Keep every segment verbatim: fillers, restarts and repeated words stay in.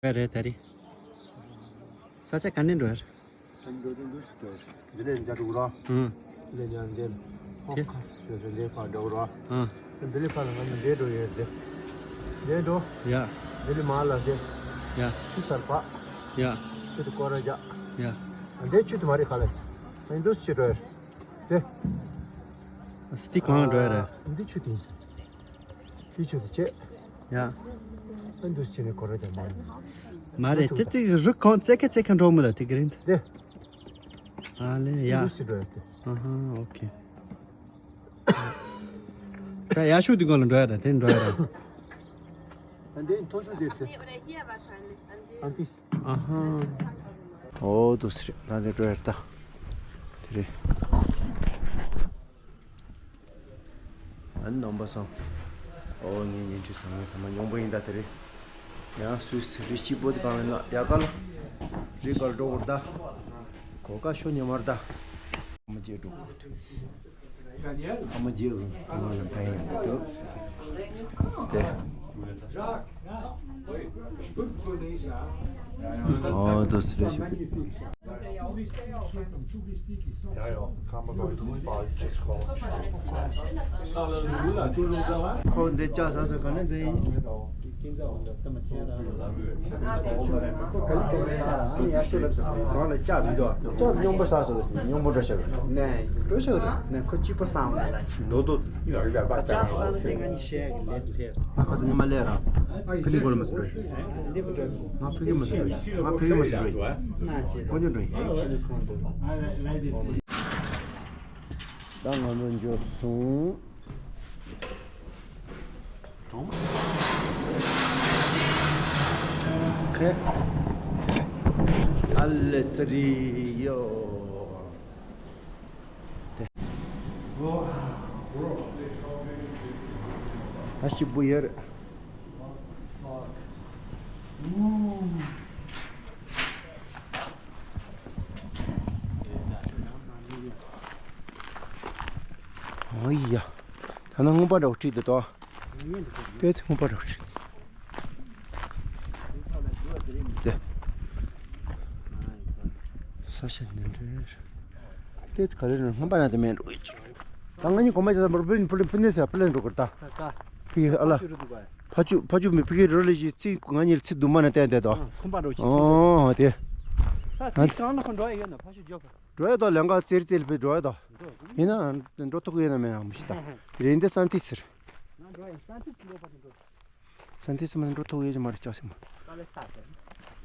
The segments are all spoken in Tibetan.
བས་རེད་ད་རེད། ས་ཆ་ག་ནས་འགྲོ་ཡ་རེད། ཨ་འགྲོ་དོན་འདུག་སེ་འགྲོ་ཡ་རེད། འདི་ལས་འཇའ་འགྲོ་ར། ཨང་། འདི་ལས་འཇའ་འདི། ཧོ་ཁ་སི་སི་རེད་ལས་ཕར་འགྲོ་ར། ཨང་། འདི་ལས་ཕར་ལ་ང་ནི་འདྲེ་འགྲོ་ཡོད་རེད། འདྲེ་འགྲོ། ཡ། འདི་ལས་མར་ལ་འདི། ཡ། ཆུ་གསར་པ། ཡ། ཆུ་དུ་སྐོར་ར་རྒྱག་ཡ། ཨ་འདི་ཆུ་དུ་མ་རེད་ག་ལ། ཨ་འདུག་སེ་འགྲོ་ཡ་རེད། དེ། སྟི་གང་འགྲོ་ཡ་རེད། འདི་ཆུ་དེ་ཡིན་ས། དེ་ཆུ་དེ་བྱེད། ཡ། ཨ་འདུ་ཆེ་ནས་གོ་ར་ཀྱང་མ་ཡིན། མ་རེད་དེ་དེ་རུ་གང་བཙལ་ཁ་བཙལ་ཁ་འགྲོ་མི་ལ་དེ་ག་རེད། དེ། ཨ་ལེ་ཡ། འདུ་སི་འགྲོ་ཡ་དེ། ཨ་ཧ་ཨོ་ཁེ། ད་ཡ་ཤུ་དེ་གང་ལ་འགྲོ་ཡ་རེད་དེ་འགྲོ་ཡ་རེད། ཨ་འདི་མཐོ་ཤོས་དེ་དེ། སན་ཏིས། ཨ་ཧ། ཨོ་དུ་སི་རེད་ད་ནི་འགྲོ་ཡ་རེད་ད། དེ་རེད། ཨ་ནི་ནང་པ་སང་། ཨོ་ངའི་ཉིན་ཁྲི་སང་ངའི་ས་མ་ཉོང་པོ་ཡིན་ད་དེ་རེད། ཡང་སུས་རི་སྐྱིད་པོ་དེ་གང་ཡིན་ན་ཡ་ག་ལ། རི་གར་འགྲོ་བར་ད། གོ་ཀ་ཤོ་ཉི་མར་ད། ཨ་མ་རྗེས་འགྲོ་དགོས། ཨ་མ་རྗེས་འགྲོ་ང་ལ་ཕན་ཡང་འདུག་དེ། ཨོ་དོ་སི་རེ་ཤུ། ཁོ་འདི་ལྕགས་ཟ་ཟ་ག་ནས་འཛིན་ཡིན། གང་ལ་ལྕགས་འདི་དོ། ལྕགས་སྙོམས་པོ་ཟ་སོ་སྙོམས་པོ་འགྲོ་ཤག་ནས་འགྲོ་ཤག་རེད། ནས་ཁོ་གཅིག་པོ་སང་ལ་ལ་རྡོ་རྡོ་ལྕགས་ཟ་ན་དེ་ང་གཉིས་བཤད་ཡ་གི་ལས་དེ་ལྷེར། ང་ཁ་ཚ་ཉི་མ་ལས་ར། ཕི་ལི་གོ་ལ་མ་སི་རེད། ང་ཕི་གི་མ་སི་རེད། ང་ཕི་གི་མ་སི་རེད། ཀོ་ཉོ་འགྲོ་ཡིན། ད་ང་ཚོ་འབྱོར་སོང་། ཨ་ལེ་ཚ་རི་ཡོ། ད་ཞིབ་པོ་ཡོད་རེད། ཨོ་ཡ། ད་ནང་སྔོན་པ་འདྲ་བོ་བྲིས་འདུག་དོ། ཏོག་ཙམ་སྔོན་པ་འདྲ་བོ་བྲིས། དེ། ས་ཆ་འདི་འདྲ། ཏོག་ཙམ་ག་རེ་རེད་སྔོན་པ་ན་དེ་མེད་འགྲོ་གི་ཅིག་ད་ང་གཉིས་གོམ་པ་རྒྱག་ས་འཕུར་འཕུར་འཕུར་ནས་ཟེར་ཕུ་ལེན་འགྲོ་གི་རེད་ད། ཕི་ཨ་ལ། ཕ་ཆུ་ཕ་ཆུ་མི་ཕི་གི་རོ་ལི་ཞིག་ཚིག་ང་གཉིས་ཚིག་དུ་མ་ན་བསྟན་བསྡད་དོ། ཁོམ་པ་འགྲོ་ཅིག་ཨོ་དེ། ས་ཚིག་གང་ལ་ཁོ་འགྲོ་ཡ་ཡོད་ན་ཕ་ཆུ་འཇོག་འགྲོ་ཡ་དོ་ལན་ག་ཙེར་ཙེར་བེ་འགྲོ་ཡ་དོ། ཡིན་ན་འགྲོ་ཐུག་ཡོད་ན་མེད་ན་མི་ཤེས་ད། རེད་འདི་སན་ཏི་ཟེར། ང་འགྲོ་ཡ་སན་ཏི་ཟེར་ལོ་ཕ་ཆུ་འགྲོ། སན་ཏི་སི་མ་འགྲོ་ཐུག་ཡོད་ཀྱི་མ་རེད་ཅག་སེ་མ།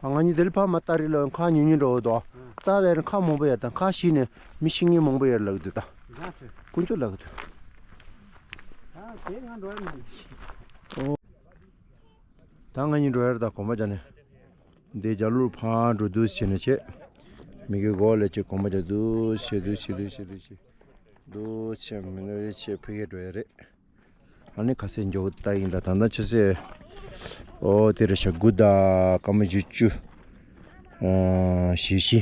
ད་ང་གཉིས་དེ་ལ་ཕ་མ་ལྟ་རེ་ལ་ཁ་ཉུང་ཉུང་འགྲོ་འདུག་རྩ་ལ་ཡར་ཁ་མང་པོ་ཡོད་དང་ཁ་ཤིག་ནས་མི་ཤི་ངེས་མང་པོ་ཡོད་ལབ་འདུག་ད། ཀུན་སྤྱོད་ལབ་འདུག་ད་ང་གཉིས་འགྲོ་ཡར་ད་གོམ་པ་རྒྱག་ནས། འདི་རྒྱ་ལུར་ཕར་འགྲོ་འདུག་བྱས་ནས་བྱས། མི་གི་མགོ་ལ་ཅིག་གོམ་པ་རྒྱག་འདུག་བྱས་འདུག་བྱས་འདུག་བྱས་འདུག་བྱས་འདུག་བྱས། འདུག་བྱས་མི་འདུག་བྱས་ཕ་གིར་འགྲོ་ཡ་རེད། ཨ་ནི་ཁ་སེ་མགྱོགས་ད་ཡིན་ད་ད་ད་ཆུ་སེ། ཨོ་དེ་རེད་ཤག་དགུ་དང་སྐར་མ་བཅུ་བཅུ། ཨ་ཞེ་བཞི།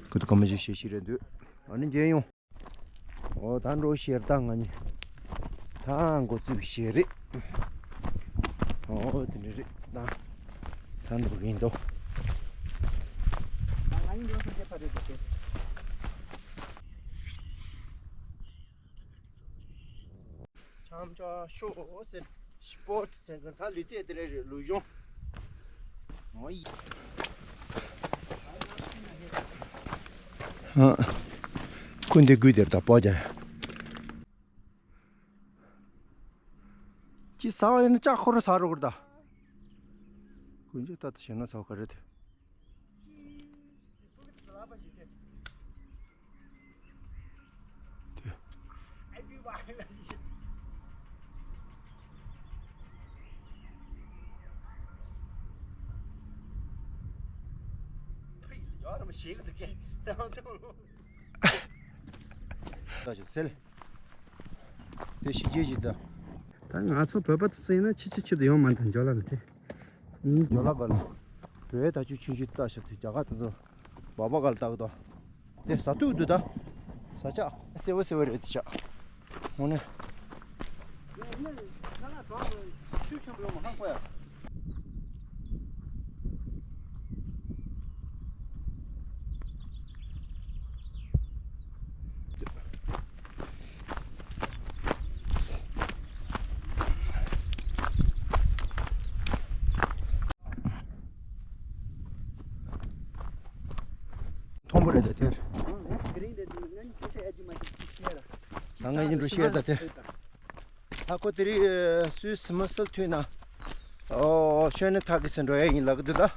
དགུ་དང་སྐར་མ་བཅུ་ཞེ་བཞི་རེད་འདུག་ཨ་ནི་མཇལ་ཡོང་། ཨོ་ད་འགྲོ་ཤེར་ད་ང་གཉིས། ད་འགོ་ཚུགས་ཤེར་རེད། ཨོ་དེ་འདྲ་རེད་ད། ད་འགྲོ་གི་ཡིན་དོ། ད་ང་གཉིས་འགྲོ་སོང་ཤེར་ཕ་རེད་དེ། ཆམ་ཆ་ཤོག་ཟེར། སྤོར་ཟེར་གི་ད་ལུས་རྩལ་དེ་རེད་རེད་ལུས་སྦྱོང་། ཨ། ཀུན་དེ་དགུས་དེར་ད་པོ་ཀྱང་། ཅི་ཟ་བ་ཡིན་ན་ལྕགས་ཁོ་ར་ཟ་རོགས་གི་ད། ཀུན་ཅི་ད་ད་བྱས་ན་ཟ་བ་ག་རེད་དེ། ད་ཞིག་ཟེར། དེ་ཞིག་རྗེས་ཞིག་ད། ད་ང་ཚོ་བོད་པ་དེ་ཚོ་ཡིན་ན་ཕྱི་ཕྱི་ཕྱི་དུ་ཡོང་མ་ཐུབ་འཇོ་ལ་ལ་དེ། ཨིན། འཇོ་ལ་ག་ལ། བོད་ད་ཆུ་ཆུན་ཆུ་ལྟ་ཞབས་དུས་རྒྱ་གར་དེ་ཚོ་སྦག་སྦག་ག་ལ་ལྟ་གི་དོ། དེ་ཟ་ཐུབ་འདུག་ད། ཟ་ཆག་སེ་བ་སེ་བ་རེད་དེ་ཆག་འོ་ནས། ཆུ་ཆེན་པོ་ཡོང་མ་ཧང་པོ་ཡ། ཁོང་པོ་རེད་ད་དེར། ད་ངས་ཡིན་འགྲོ་ཤེས་ད་དེ། ད་ཁོ་དེ་རིང་སུའི་སི་མ་སལ་ཐུན་ན། ཨོ་ཤོན་ནི་ཐག་གི་སེ་འགྲོ་ཡ་ཡིན་ལབ་གི་འདུག་ད།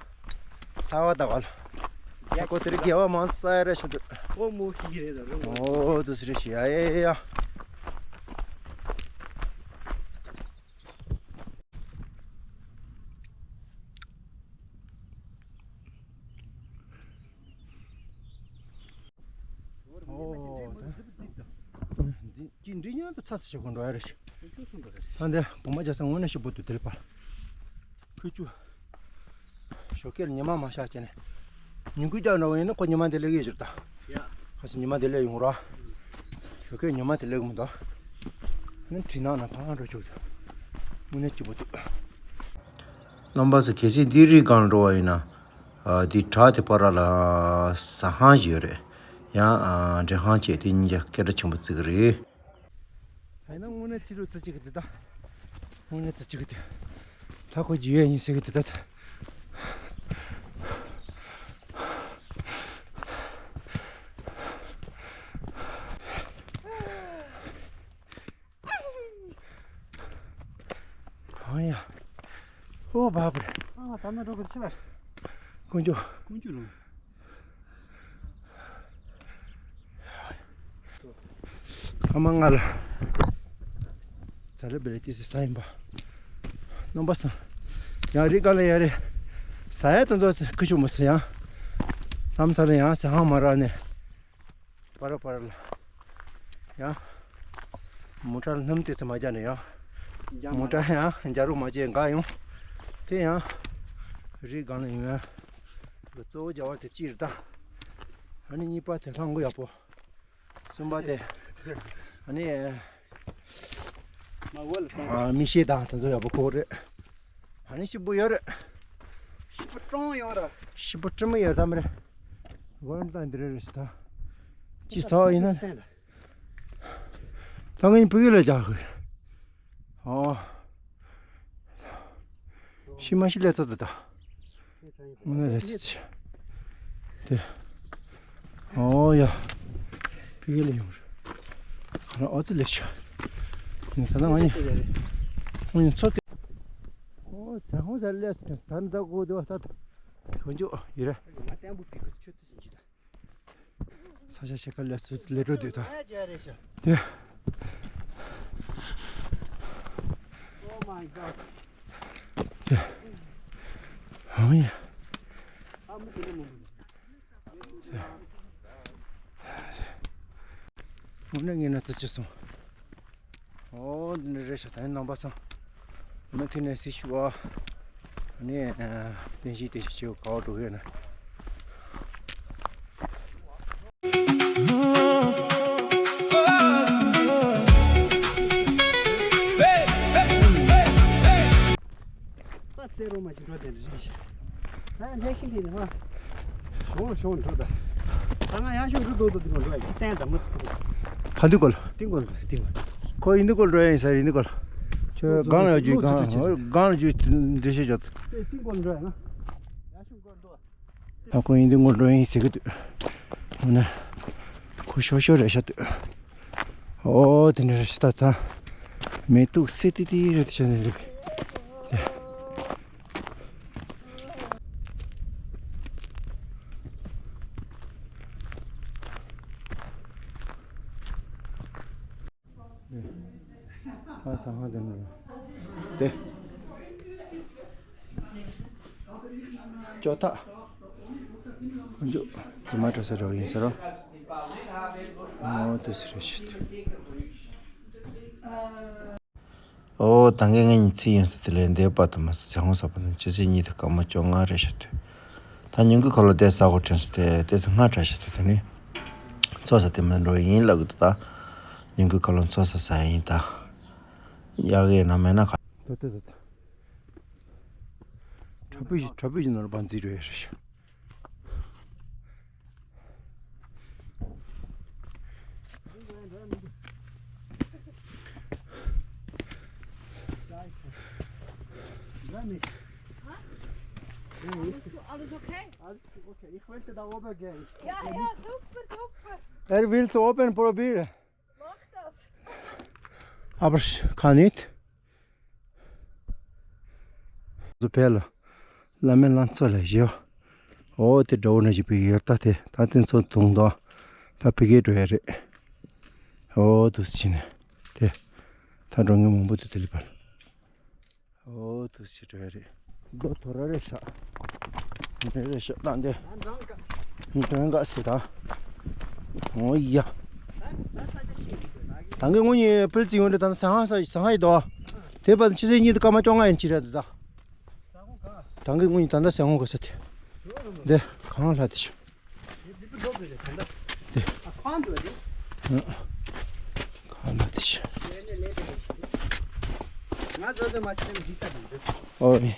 ས་བ་ད་བ་ལ། ད་ཁོ་དེ་རིང་དགེ་བ་མང་ས་ཡ་ར་ཤོད་འདུག་ཨོ་མོ་ཤི་གི་རེད་ད་རུང་། ཨོ་དུ་སི་རེ་ཤི་ཡ་ཡ་ཡ། ཅི་འདྲི་ཉང་དུ་ཚ་ཚ་ཞིག་གོ་འགྲོ་ཡ་རེད། ད་འདི་བུ་མ་རྒྱ་སང་དངོས་གནས་ཞིག་པོ་འདུག་དེ་ལ་པར། ཁུ་ཆུ། ཞོགས་ཀས་ཉི་མ་མ་ཤར་བྱས་ནས། ཉིན་གུང་རྒྱག་འགྲོ་བ་ཡིན་ན་ཁོ་ཉི་མ་དེ་ལེགས་ཡོད་ཅིག་ད། ཡ། ཁ་སང་ཉི་མ་དེ་ལེགས་ཡོང་ར། ཞོགས་ཀས་ཉི་མ་དེ་ལེགས་མི་འདུག་ནི་དྲི་ནང་ན་ཕ་ང་འགྲོ་ཆོག་ཆོག་དངོས་གནས་སྐྱིད་པོ་འདུག་རྣམ་པ་ཚོ་གལ་སྲིད་འདི་རི་སྒང་འགྲོ་བ་ཡིན་ན། ཨ་འདི་བྲག་དེ་པར་ལ་ཟ་ཧང་ཞིག་ཡོད་རེད། ཡང་ཨ་འདྲེ་ཧང་བྱས་དེ་གཉིས་ཀ་སྐད་གྲགས་ཆེན་པོ་བརྩི་གི་རེད། ད་ཡིན་ན་དངོས་གནས་ཚིག་ལུགས་ཚིག་གཅིག་གི་འདི་ད། དངོས་གནས་ཚིག་གཅིག་གི་འདི། ད་ཁོ་རྒྱུས་ཡས་ཡིན་ཟེར་གི་འདི་ད། ཨ་ཡ། ཨོ་བ་པ་རེད། ཨ་ད་ན་འགྲོ་གི་ཕྱི་ལ། དཀོན་མཆོག་དཀོན་མཆོག་ལོ། ཨ་མ་ང་ལ། ཛ་ལ་བེ་ལ་ཏི་སི་ས་ཡིན་པ། རྣམ་པ་སང་། ཡང་རི་ཀ་ལ་ཡ་རེ། ཟ་ཡ་དང་ཚོ་ཁུ་ཆུ་མ་ཟ་ཡང་། ལམ་ས་ལ་ཡང་ཟ་ཧང་མ་རག་ནས། པར་པར་ལ། ཡང་། མོ་ཊ་ལ་སྣུམ་ཏོག་ཙམ་མ་རྒྱག་ན་ཡང་། མོ་ཊ་ཡང་རྒྱག་རོགས་མ་བྱས་འགག་ཡོང་། དེ་ཡང་། རི་སྒང་ལ་ཡོང་ཡ། གཙོ་བོ་རྒྱག་པ་དེ་སྤྱིར་བཏང་། ཨ་ནི་གཉིས་པ་དེ་ལྷམ་གོག་ཡག་པོ། གསུམ་པ་དེ། ཨ་ནི། མ་འོ་ལ་བཏང་། ཨ་མིག་ཤེལ་དང་དེ་ཚོ་ཡག་པོ་གོ་རེད། ཨ་ནི་ཞིམ་པོ་ཡོད་རེད། ཞིམ་པོ་སྤྲང་ཡོད་ར། ཞིམ་པོ་སྤྲང་མ་ཡོད་ད་མ་རེད། འོ་ན་ད་འདི་རེད་རེད་ཟེར་ད། ཅི་ཟ་བ་ཡིན་ན། ད་ངས་ཕ་གི་ལ་རྒྱག་དགོས། ཨོ། ཤི་མ་ཤི་ལས་ཚོད་ད། ངོ་ལས་ཚོད། དེ། ཨོ་ཡ། ཕ་གི་ལ་ཡོང་རེད། ཁ་ལ་ཨོ་ཙི་ལས་ཆ། ནི་ད་ང་ནི། ང་ནི་ཚོད་དེ། ཨོ་ཟ་ཧོང་ཟ་ལས་ཚོད་ད་ནི་ད་གོ་དེ་བ་ད་ད། གོ་འཇོག་ཡིན་ར། ང་བརྟན་པོ་ཕ་གི་ཆུ་ཚོད་ཅིག་ད། ས་ཆ་ཤེལ་དཀར་ལས་སུ་ལས་འགྲོ་དུས་ད། དེ། Oh my god. དེ། ཨང་ཡ། དངོས་གནས་ངས་ན་ཙི་ཅི་སོང་། ཨོ་འདི་འདྲ་རེད་ཤག་ད་ཡིན་ནང་པ་སང་། མི་དེ་ནས་སྲི་ཞུ་བ། ནས་བསྟན་བཤིག་བསྟན་བཤིག་བྱེད་ག་བ་འགྲོ་གི་ཡོད་ན། ད་རྩེ་རོ་མ་ཅིག་འགྲོ་དེ་རེད་ཤག་ད་ལྷས་ཤིང་དེ་ནི་ཧ། ཤོང་ཤོང་འགྲོ་ད། ད་ང་ཡང་ཤོང་འགྲོ་འགྲོ་འགྲོ་དེ་ནི་འགྲོ་ཡ་གཏན་དང་མི་ཚོགས། ག་འདི་གོལ། ཏིང་གོལ་ཏིང་གོལ། ཁོ་ཡིན་འདི་གོལ་འགྲོ་ཡ་ཡིན་ས་ཡིན་འདི་གོལ། ཁྱོད་སྒང་ལ་རྒྱུ་སྒང་སྒང་རྒྱུ་འདི་ཤེས་ཆོག་ཏིང་གོལ་འགྲོ་ཡ་ན། ཡང་ཤོང་གོལ་འགྲོ། ད་ཁོ་ཡིན་འདི་གོལ་འགྲོ་ཡ་ཡིན་ཟེར་གི་འདུག་འོ་ན། ཁོ་ཤོར་ཤོར་རེད་ཤག་འདུག་ཨོ་དེ་འདྲ་རེད་ཤག་ད་ད། མེ་ཏོག་སེ་ཏི་ཏི་རེད་ཤག་ནས་རེད། ཨ་ས་ཧ་དེ་ནས་དེ། ཅོ་ཐག་ཁོ་འཇུག་དེ་མ་འདྲ་ས་རོ་ཡིན་ས་རོ། ཨོ་དེ་སི་རེ་ཤི་ཏུ། ཨོ་ད་གིན་ངེད་གཉིས་ཚིག་ཡོང་ས་དེ་ལས་འདས་པ་དུ་མ་ཟ་ཟ་ཧོང་ས་པ་ནི་ཆུ་ཚོད་གཉིས་དང་སྐར་མ་བཅོ་ལྔ་རེད་ཤག་ཏུ། ད་ཉིན་གུང་ཁ་ལོ་དེ་ས་གོ་དྲན་སོ་དེ་དེ་ཚོ་སྔ་དྲགས་ཤག་ཏུ་དེ་ནི། འཚོ་ས་དེ་མ་འགྲོ་ཡིན་ལབ་གི་འདུག་ད། ཉིན་གུང་ཁ་ལོ་འཚོ་ས་ཟ་ཡིན་ད། ཡག་གི་ཡིན་ན་མེད་ན་ག་ད་ད་ད་ད། དྲ་འབུ་ཞིག་དྲ་འབུ་ཞིག་ནོར་བ་འཛིན་རེད་ཤག Alles, alles okay? Alles okay. Ich wollte da oben gehen. Ja, ja, super, super. Er will so oben probieren. Mach das. Aber ich kann nicht. So, Perle. བླ་མའི་ལང་ཚོ་ལ་བཞི། འོ་དེ་དགྲ་བོ་ན་བཞི་པའི་ཡོད་ད་དེ་ད་དེ་ཚོ་དུང་དོ། ད་ཕི་གེ་འགྲོ་ཡ་རེད། འོ་དུ་ཕྱིན་ནས་དེ་ད་འགྲོ་མཁན་མང་པོ་འདུག་དེ་ལ་བར། འོ་དུ་ཕྱི་འགྲོ་ཡ་རེད། རྡོ་དོ་ར་རེད་ཤག་རེད་རེད་ཤག་ད་འདི་འགྲོ་འགའ་སི་ད། འོ་ཡ། ད་གི་ངུ་ནི་པིལ་ཙི་ཡོང་དུས་ད་ས་ཧང་ས་ཧང་ཡི་དོ། དེ་བར་ཕྱི་ཚེས་གཉིས་དུ་སྐར་མ་བཅོ་ལྔ་ཡིན་གྱི་རེད་འདུག་ད། ད་གི་ངུ་ནི་ད་ལྟ་ས་ཧང་གོ་ས་དེ། འདི་གང་ལ་དེ་ཤི། འདི་གང་ལ་དེ་ཤི། ཨོ་ཡ།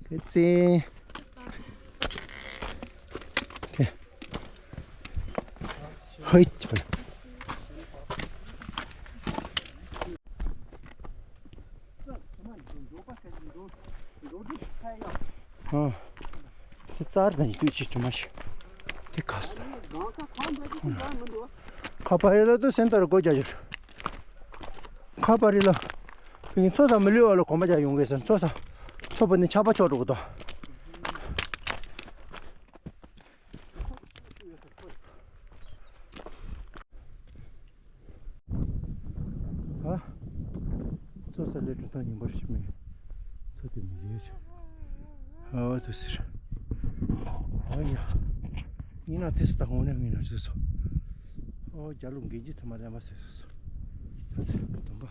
ཀི་ཙི། ཀི། ཧོꯏ། ཨ། དེ་རྩར་ནས་དུས་ཆེ་དྲི་མ་ཤི། དེ་ག་སུ་ད། ཁ་པར་རི་ལ་དུ་སེན་ཏར་སྒོ་རྒྱག་རྒྱུ། ཁ་པར་རི་ལ། བི་ཚོ་ས་མི་ལུས་བ་ལ་གོམ་པ་རྒྱག་ཡོང་གི་ཟེར་ཚོ་ས། ཚོ་པ་ནི་ཆག་པ་ཆོག་འགྲོ་གི་དོ། ཨ། ཚོ་ས་ལས་གྲུ་ཐང་ཉིན་པར་ཞིག་མེད། ཚོ་དེ་མི་ཡོད་ཆོག་ཨ་དུ་ཟེར། ཨ་ཡ། ངི་ན་ཚེ་སུ་ད་ཧོང་ནས་ངི་ན་ཚེ་སུ། ཨོ་རྒྱ་ལུ་འགན་གྱི་ཚ་མ་ལེན་པ་ཟེར་སུ། ད་ཚེ་དུམ་པ།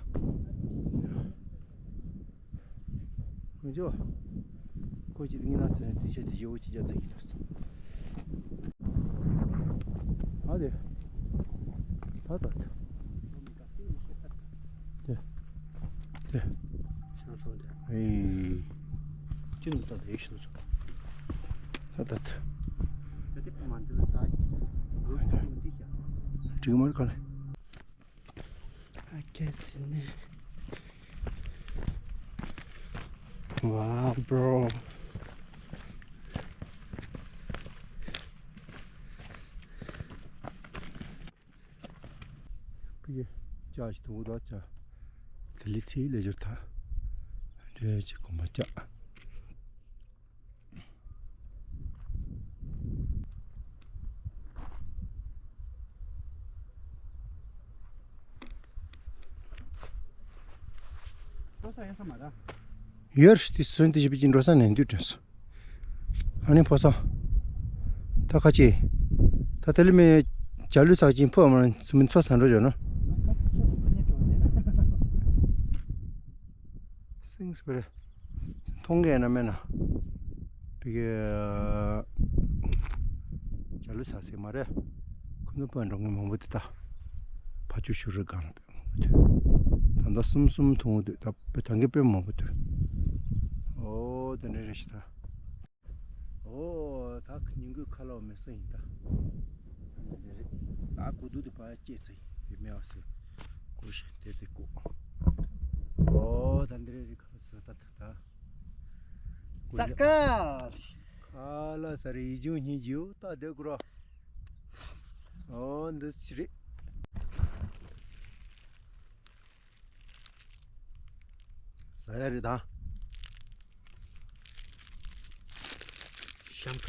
ཀུན་སྤྱོད། ཁོ་ཅིག་ངི་ན་ཚེ་རྩིས་བྱས་ཏེ་ཞེ་བོ་ཅིག་རྒྱ་ཚ་ཡིན་ལ་སོང་། ཨ་དེ། ད་ད་ད། དེ། དེ། ཤང་སོང་དེ། ཨེ། ཅི་ནུ་ད་དེ་ཤང་སོང་། ད་ད་ད། དེ་དེ་མ་འདི་ལ་ས་ཅི། འགྲིག་མར་ག་ལེ། I can't see me. Wow, bro. ཀི་ཡེ་ཅག་ཅིག་དུ་འུ་ད་ཅག་དེ་ལི་ཚེ་ལས་སྦྱོར་ཐ་འདྲེ་ཅིག་གོམ་པ་ཅག་ཡོར་ཏི་སོན་ཏི་ཞི་པི་ཅིན་འགྲོ་ས་ནས་འདུས་དྲན་སོ། ཨ་ནི་ཕོ་སོ། ད་ཁ་ཅི། ད་དེ་ལི་མེ་ཇ་ལུ་ཚག་ཅིན་ཕོ་མ་སུ་མིན་ཚོ་ས་འགྲོ་འཇོག་ནོ། སིང་སི་པི་རེ། མཐོང་གི་ཡིན་ན་མེད་ན། བི་གེ། ཇ་ལུ་ས་སེ་མ་རེད། ཁོ་ཚོ་པན་འགྲོ་ངེས་མང་པོ་དེ་ད། ཕ་ཆུ་ཤུ་རི་སྒང་ལ་པན་མང་པོ་དེ། ད་ལྟ་གསུམ་གསུམ་མཐོང་འོ་དེ་ད་པེ་ད་གེ་པན་མང་པོ་དེ། ཨོ་དེ་འདྲ་རེད་ཤི་ད། ཨོ་ད་ཉིན་གུང་ཁ་ལོ་མེ་སོ་ཡིན་ད། ད་འདི་རེད། ད་གོ་དུ་དེ་ཕ་སྐྱེས་ཚེ་དེ་མེ་བ་སེ། གོ་ཤེ་དེ་དེ་གོ། ཨོ་ད་འདི་རེད་རེད་ཁ་ལོ་སེ་ད་ད། ས་ཀ། ཁ་ལ་ས་རེ་ཡི་ཇུ་ཉི་ཇུ་ད་དེ་གུ་ར། ཨོ་འདི་ཅི་རེད། ཟ་ཡ་རེད་ད། ཤམ་ཀ།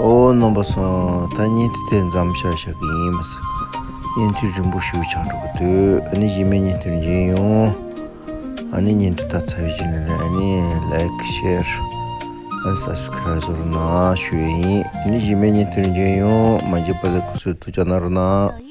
ཨོ་རྣམ་པ་ཚོ། ད་བརྙན་ཐུང་དེ་མཚམས་བཞག་བཞག་གི་ཡིན་མ་ཟད། བརྙན་ཐུང་རིང་པོ་ཞིག་ཆགས་འགྲོ་གི་འདུག་ཨ་ནི་གཞན་མའི་བརྙན་ཐུང་མཇལ་ཡོང་། ཨ་ནི་བརྙན་ཐུང་ད་ཚར་བའི་རྗེས་ནས་ཨ་ནི་ལའིཀ་ཤེར་ཨ་སབ་སི་ཀ་རའིབ་བཟོ་རོགས་གནང་ཞུ་ཡས་ཡིན། ཨ་ནི་གཞན་མའི་བརྙན་ཐུང་མཇལ་ཡོང་། མ་མཇལ་བ་ལ་སྐུ་གཟུགས་ཐུགས་ཅག་གནང་རོགས་གནང་།